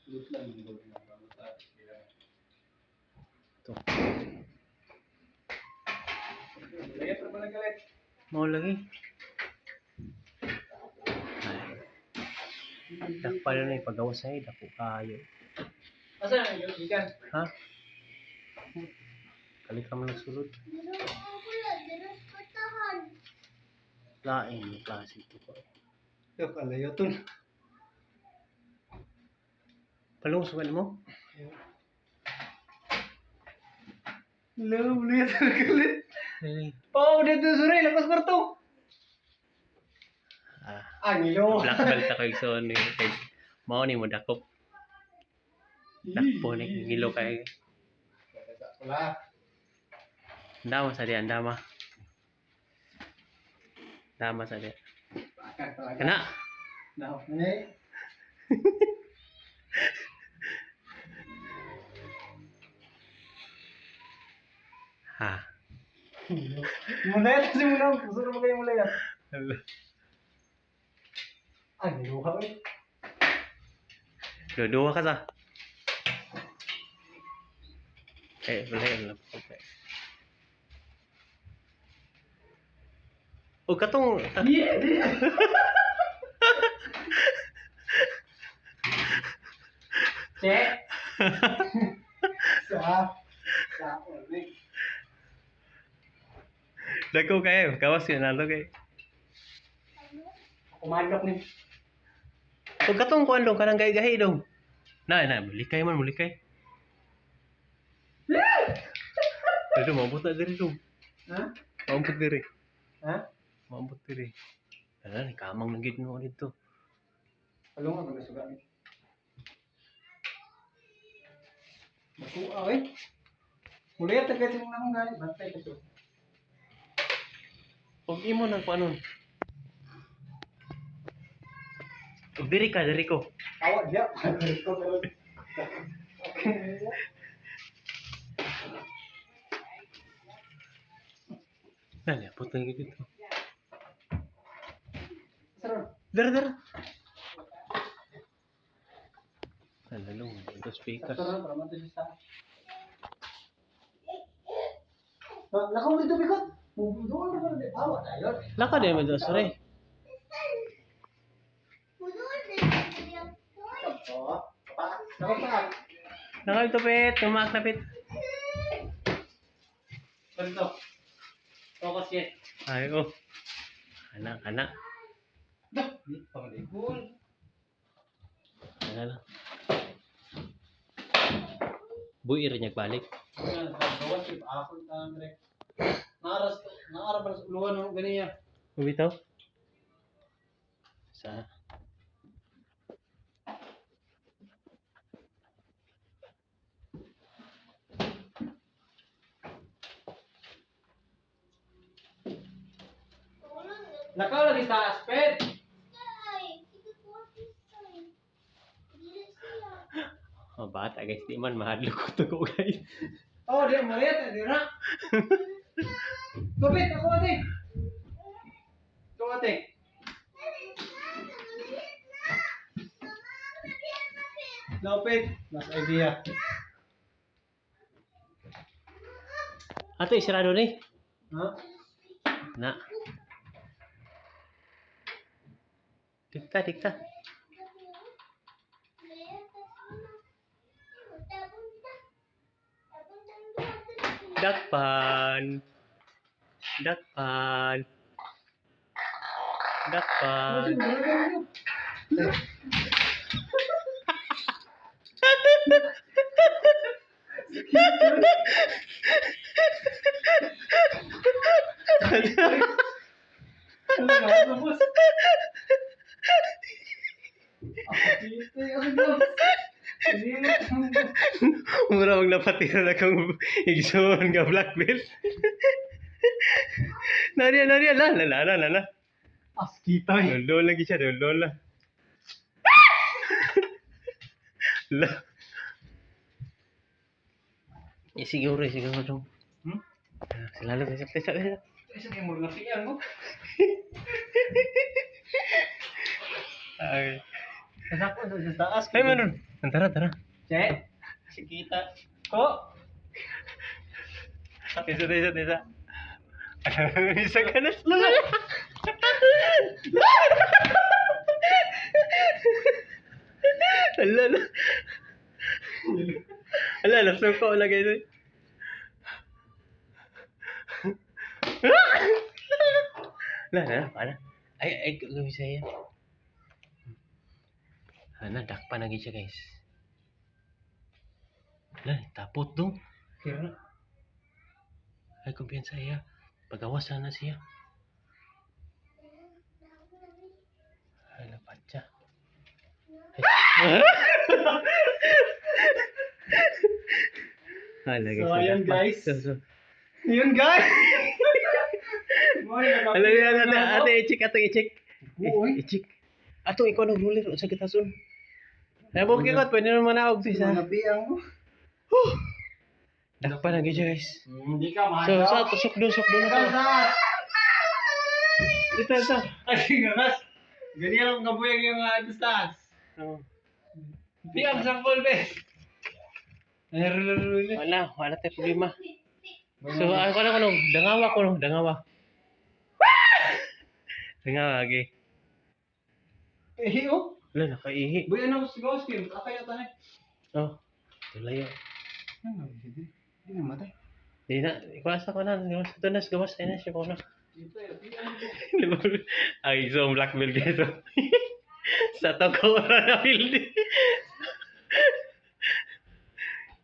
To. Mao lagi. Ay. Dakpa na ipagawas ay dako kayo. Asa na yung ikan? Ha? Kalit ka man nagsulod. Lain yung klase ito ko. Yo, kalayo to. Palung sugal mo? Hello, ulit galit. Dili. Oh, dito suri, lakas kwarto. Ah, Ah, ngilo. black belt ako igsoon ni kay mao ni mo dakop. Dakpo ni ngilo kay. Wala. Andama sa di andama. Andama sa di. Kana. Now, eh. Ha. Muna kasi muna, gusto mo kayo muna yan. Ah, ngilo ka eh. Duwa ka sa. Eh, wala yun lang. Okay. O katong Yeah. Che. Sa. Sa ulit. Dako kayo, kawas yun nalo kay. Kumalok ni. O katong kuan dong kanang gahi-gahi dong. Na na, mulikay man mulikay. Dito maabot na diri dong. Ha? Maabot diri. Ha? Maabot diri. Ala ni kamang na gid no dito. Along nga magasuga ni. Nakuha eh. Muli at agad yung akong galit. Bantay ko to. Og imo nang kuanon. Og diri ka, diri ko. Awa diya. Ko pero. Na, niabot na gid dito. Sir. Dere dere. Ala long, ito speaker. Sir, para man to siya sa. Lakaw dito bikot. Doon na ba? Awa tayo. Laka din mo doon, sorry. Oh, pa. Lakaw pa. Nakalitupit, tumaak na pit. Dito. Focus yan. Ay, oh. Ana, ana. Dah, di pangalikon. Ana lang. Buir niya balik. Gawas trip ako ta Andre. Naaras naara ba sa uluan ng ganiya. Bumitaw? Sa? Lakaw lagi sa aspet. Oh, bata guys, di man mahadlok ko to ko guys. Oh, di mo rin, di na. Lupit ako ate. Ito ate. Lupit, mas idea. Ato isirado ni. Ha? Na. Dikta, dikta. Dakpan. Dakpan. Dakpan. Ano ba? Mura mag napatira na kang igsoon nga black belt. Nariya, nariya, la, la, la, la, la, la. Askita eh. Dol lagi siya, dol la. La. Eh, siguro, eh, siguro dong. Hmm? Sila lang, sila, sila, sila. Isa kay murag nasiyan mo. Ay. Kasako sa taas. Ay, manon. Tara, tara. Che. Sikita. Ko. Isa, isa, isa. Isa ka na. Ala na. Ala, nasuko na guys. Ala na, para. Ay, ay, gawin siya. Ana, dakpa na gid siya, guys. Ala, tapot dong. Kira. Ay, kumpiyansa iya. Pagawas na siya. Ay, lapatsa. Ay. Hala, guys. So, ayun, nadakpa. Guys. So. Yun, guys. Hala, hala, hala, ate, i-check, ate, i-check. Uy. I-check. Ato, ikaw nag-ruler. Sa kitasun. Ay, bukid ko, pwede naman manaog siya. Nabiang mo. Dakpa na gid siya, guys. Hindi ka So, sa, tusok doon, sok doon. Ikaw sa. Ito, ito. Ay, ganas. Ganyan ang kabuyag yung mga taas. Oh. Hindi ang sampol, be. Ay, rulo. Wala, wala tayo problema. So, ako na ko nung, dangawa ko nung, dangawa. Dangawa, okay. Eh, oh. Wala, nakaihi. Boy, ano si Ghost Game? Akay ata na. Oh, tuloy. Ano, hindi. Hindi namatay. Di na, ikuasa ko na, gawas ito na, gawas na siya ko na. Dito eh. Ano Ang isang black belt guys. Oh. Sa toko na building.